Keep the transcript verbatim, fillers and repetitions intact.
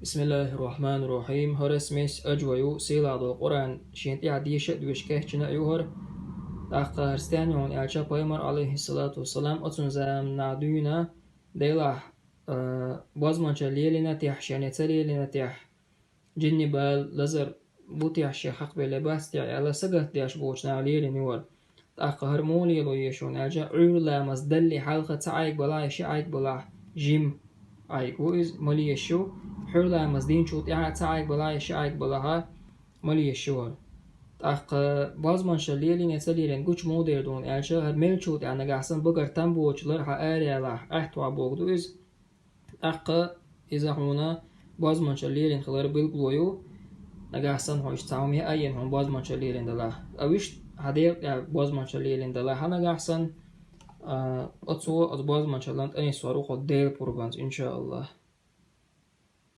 بسم الله الرحمن الرحيم. ХӀара смесь аджва ю, сийлахь долу Къуръан шен тӀехь деша а доьшуш кечйина а ю хӀара. ТӀаккха хӀара стенна ю хьуна аьлча, пайхамар, алейхиссалату вассалам, оцунна заманахь дуьйна, делахь, а, бозбуунчалла лелийна техь, шена ца лелийна техь, жинни бала, лазар бу техь, шен хьакъ бен бац техь аьлла, сагатдеш болчу наха лелийна ю хӀара. ТӀаккха хӀара муха лело еза шуна аьлча, Ӏуьйра ламаз далле хьалха цхьа Ӏайг балахь, ши Ӏайг балахь, жима Ӏайг ву иза, ма лело еза шу. Ӏуьйра ламаз динчул тӀаьхьа цхьа Ӏайг балахь, ши Ӏайг балахь, ма лело еза шу хӀара. ТӀаккха бозбуунчалла лелийна, ца лелийна гучу муха дер ду хьуна аьлча, хӀара меллачул тӀаьхьа нагахь санна багара там боцуш лар хьан араяьллехь, аьтту бохург ду иза. ТӀаккха иза хьуна бозбуунчалла лелийна хилар билгало ю, нагахь санна хьо иштта цхьа хӀума яа а йина хьуна бозбуунчалла лелийна далахь. Ткъа вуьшта хьан дегӀа тӀехь бозбуунчалла лелийна далахь хьан нагахь санна, а, оцо оцу бозбуунчаллан тӀе нисвар ву хьо Делан пурбанца, иншааллахь.